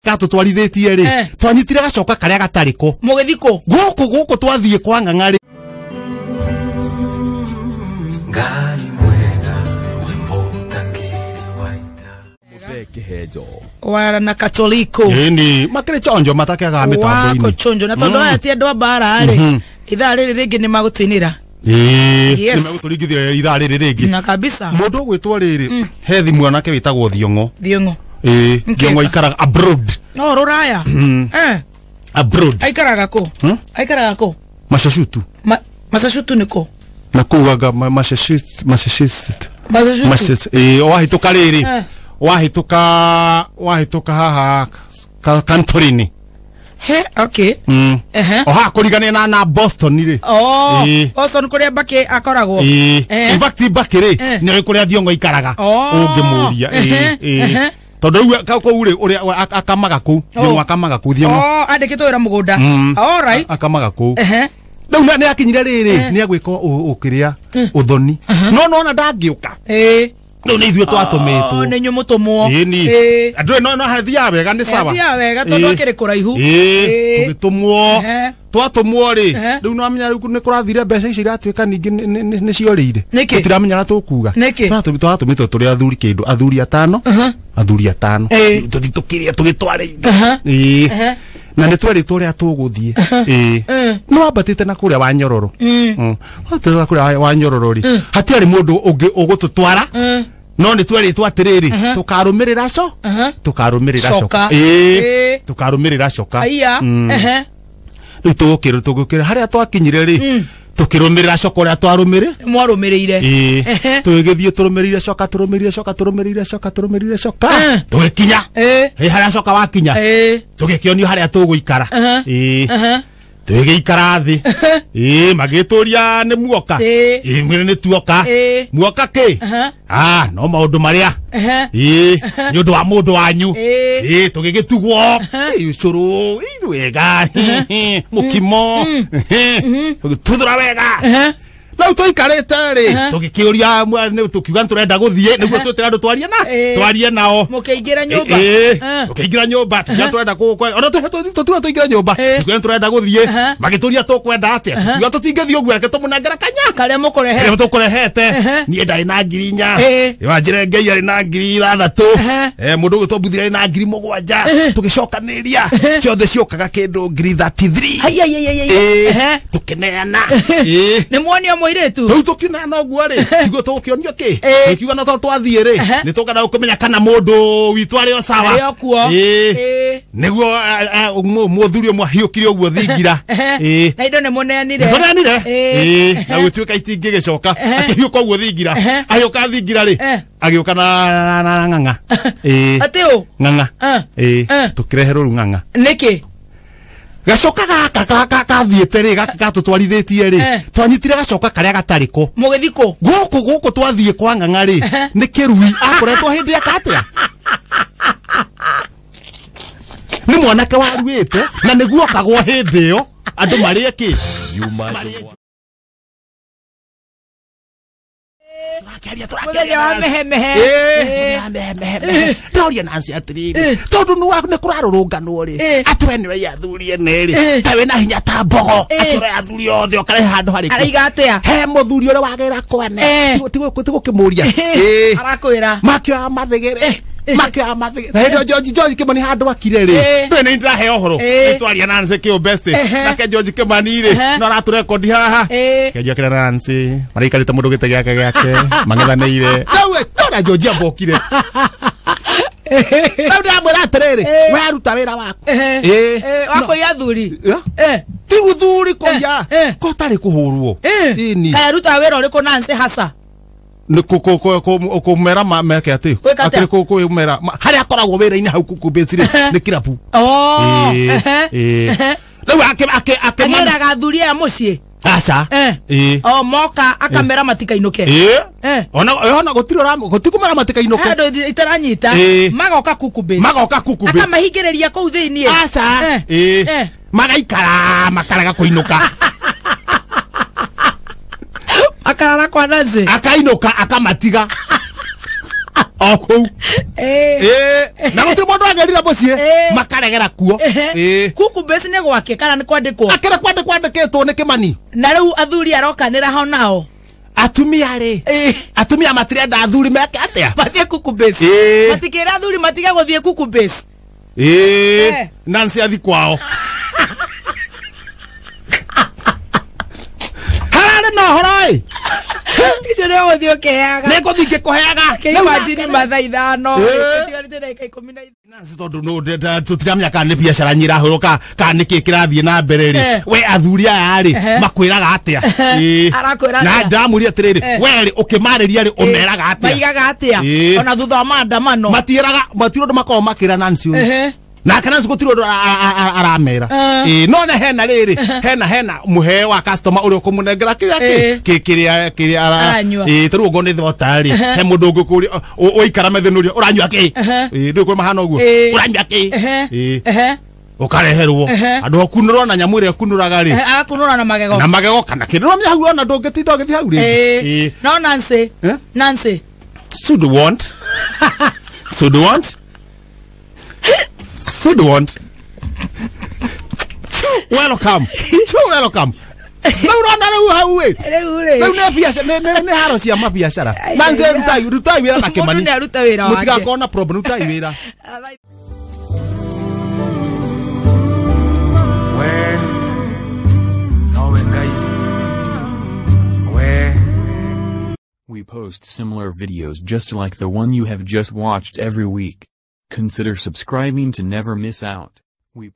gatũtwarithĩtie rĩ twanyitire gacoka karĩa gatarĩ ko mũgĩthiĩ kũ gũkũ gũkũ twathiĩ kwa ng'ang'a rĩ wara na katoliko ni makĩrĩ chonjo matakeaga mĩtambo-inĩ wako chonjo na tondũ aya ti andũ a mbara rĩ ithaa rĩrĩ rĩngĩ nĩ magũtũinĩra nĩ megũtũringithia ithaa rĩrĩ rĩngĩ na kabisa mũndũ ũgwĩtwo rĩrĩ he thimũ anake wĩtagwo Thiong'o Thiong'o Thiong'o aikaraga abroad no rũraya abroad aikaraga kũ aikaraga kũ Massachusetts Massachusetts nĩ kũ na kũu anga Massachusetts Massachusetts wahĩtũka rĩrĩ wahĩtũka haha kantorini he okay o haha kũrigania na Boston rĩ oh Boston kũrĩa Mbakĩ akoragwo in fact Mbakĩ rĩ nĩ kũrĩa Thiong'o aikaraga ũngĩmũria tondũ rĩu kũu rĩ ũrĩa akamaga kũu Thiong'o akamaga kũu Thiong'o oh andĩkĩtwo wĩra mũgũnda all right akamaga kũu rĩu nĩ akinyire rĩrĩ nĩ agwĩka ũkĩrĩa ũthoni no nona ndangĩũka rĩu nĩ ithuĩ twatũmĩtwo nĩ inyuĩ mũtũmwo ĩni andũ no hathiaga wega nĩ sawa hathiaga wega tondũ akĩrĩ kũraihu tũgĩtũmwo twatũmwo rĩ rĩu no amenya rĩu nĩ kũrathire mbeca icio iratuĩka ningĩ nĩ ciorĩire tũtiramenya ũrĩa tũkuga tũratũmĩtwo tũrĩ athuri kĩndũ athuri atano tũthiĩ tũkĩrĩa tũgĩtware indo na nĩ twerĩtwo ũrĩa tũgũthiĩ no wambatĩte na kũrĩa wa Nyororo wambatĩte na kũrĩa wa Nyororo rĩ hatiarĩ mũndũ ũngĩ ũgũtũtwara no nĩ twerĩtwo atĩrĩrĩ tũkarũmĩrĩra tũkarũmĩrĩra coka tũkarũmĩrĩra coka rĩu tũgũkĩra harĩa twakinyire rĩ tũkĩrũmĩrĩra coka ũrĩa twarũmĩrĩ mwarũmĩrĩire tũgĩthiĩ tũrũmĩrĩire coka tũrũmĩrĩire coka tũrũmĩrĩire coka tũrũmĩrĩire coka tũgĩkinya harĩa coka wakinya tũgĩkĩonio harĩa tũgũikara tũgĩikara thĩ magĩtũria nĩ muoka mwĩrĩ nĩ tuoka muoka kĩ no maũndũ marĩa nĩ ũndũ wa mũndũ wanyu tũgĩgĩtugwo ũcũrũ wega mũkimo tũgĩtuthũra wega rĩu tũikarĩte rĩ tũgĩkĩũria tũkiuga nĩtũrenda gũthiĩ nĩguo twĩtĩre andũ twarie na twarie nao mũkĩingĩra nyũmba tũkĩingĩra nyũmba tũkiuga tũrenda ona tũtiuga tũingĩre nyũmba tũkiuga nĩtũrenda gũthiĩ magĩtũria tũkwenda atĩa tũkiuga tũtingĩthiĩ ũguo reke tũmũnengere kanya karĩa mũkũrehete tũkũrehete niĩ ndarĩ na 4,000 Wanjĩre Ngai arĩ na 6,000 mũndũ ũgwĩtwo Mbuthira arĩ na 7,000 tũgĩcokanĩrĩria ciothe ciũkaga kĩndũ 33,000 tũkĩneana nĩ muonio mũirĩtu rĩu tũkĩneana ũguo rĩ tiguo tũgũkĩonio kĩ tũkiuga no tondũ twathiĩ rĩ nĩ tũkenda kũmenya kana mũndũ witũ arĩ o sawa nĩguo mũthuri ũmwe ahiũkire ũguo thingira na indo nĩ mũneanire nĩtũneanire na gũtuĩka itingĩgĩcoka akĩhiũka ũguo thingira ahiũka thingira rĩ agĩũka na ng'ang'a atĩ ũ ng'ang'a tũkĩreherwo rĩu ng'ang'a nĩkĩ gacoka gaka kathiĩte rĩ gaka gatũtwarithĩtie rĩ twanyitire gacoka karĩa gatarĩ ko mũgĩthiĩ kũ gũkũ gũkũ twathiĩ kwa ng'ang'a rĩ nĩ kĩrui akoretwo hĩndĩ eka atĩa nĩ mwanake waruĩte na nĩguo okagwo hĩndĩ ĩyo andũ marĩe kĩ mũthenya wa mehemehe ndoria Nancy atĩrĩrĩ tondũ nĩ kũrarũrũnganwo rĩ atĩ we nĩwe athuri ene rĩ ta wĩna hinya ta mbogo atĩ ũroya athuri othe ũkarehe handũ harĩkũ araiga atĩa he mũthuri ũrĩa wagĩra kwene tigũkĩmũria arakwĩra makĩoya mathĩgĩrĩ makĩoya mathĩgĩrĩ na hĩndĩ ĩyo George Kimani handũ akire rĩ ndũĩ nĩ ndĩrahe ũhoro nĩtwaria Nancy kĩũ best nake George Kimani rĩ no aratũrekondi haha kĩanjia kĩrĩa Nancy maraikarĩte mũndũ gĩtĩ gĩake gĩake mang'ethanĩire rĩu ndona George ambokire rĩu ndĩramwĩra atĩrĩrĩ we aruta wĩra waku wa kũiya athuri ti ũthuri kũiya kotarĩ kũhũrwo kaĩ arutaga wĩra ũrĩkũ Nancy hasa nĩ kũmera meke atĩ akĩrĩ kũmera harĩa akoragwo wĩra-inĩ hau kuku base rĩ nĩ kĩrabu rĩu agĩraga athuri aya mũciĩ aca o moka akamera matikainũke ona ona gũtikũmera matikainũke andũ itaranyita magoka kuku base magoka kuku base akamahingĩrĩria kũu thĩiniĩ aca magaikara makaraga kũinũka akarara kwa Nancy akainũka akamatiga O kũu. Ĩĩ. Na gũtirĩ mũndũ agerire mũciĩ makaregera kuo. Ĩĩ. Kuku base nĩ gwake kana nĩ kwandĩkwo? Akĩrĩ kwandĩkĩtwo nĩ Kĩmani. Na rĩu athuri arokanĩra ho nao. Atumia rĩ, atumia matirenda athuri meke atĩa? Mathiĩ kuku base. Matikĩra athuri matige gũthiĩ kuku base. Ĩĩ. Nancy athi kwao. Hararĩ na ũhoro ĩ. Icio nĩ ũgũthiĩ ũkĩheaga. Nĩ ngũthiĩ ngĩkũheaga. Kĩimagine mathaa 5. Ũtigarĩte ndagĩka 15. Nancy tondũ no tũtiramenya kana nĩ biacara nyirahũrwo kana nĩkĩ kĩrathiĩ na mbere rĩ. We athuri aya rĩ makwĩraga atĩa? Arakwĩra Na ndamũria atĩrĩrĩ, we rĩ ũkĩmarĩria rĩ ũmeraga atĩa? Maigaga atĩa? Ona thutha wa maandamano. Matiĩraga matirĩ ũndũ makoragwo makĩra Nancy ũyũ. Na kana gũtirĩ ũndũ aramera. No na hena rĩrĩ, hena mũheo wa customer ũrĩa ũkũmũnengera kĩrĩa kĩrĩa kĩrĩa aranyua. Tarĩu ũngorwo nĩ thota rĩ, he mũndũ ũngĩkũria ũikara methĩnũria ũranyua kĩ? Ndũĩ kwĩ mahana ũguo. Ũranyua kĩ? Ũkareherwo. Andũ akunũrwo na nyamũ ĩrĩa ĩkunũraga rĩ. Agakunũra na magego. Na magego kana kĩndũ. Ũramenya hau ona ndũngĩtinda ũgĩthiĩ hau rĩngĩ. No Nancy. Nancy. So do want. So do want. So do want. Welcome. Welcome. Rĩu hau ĩ. Rĩu nĩ biacara nĩ haro cia mabiacara. Nancy rutai wĩra na Kĩmani. Mũndũ nĩ arute wĩra wake. Mũtigakorwo na problem, rutai wĩra. We post similar videos just like the one you have just watched every week. Consider subscribing to never miss out. We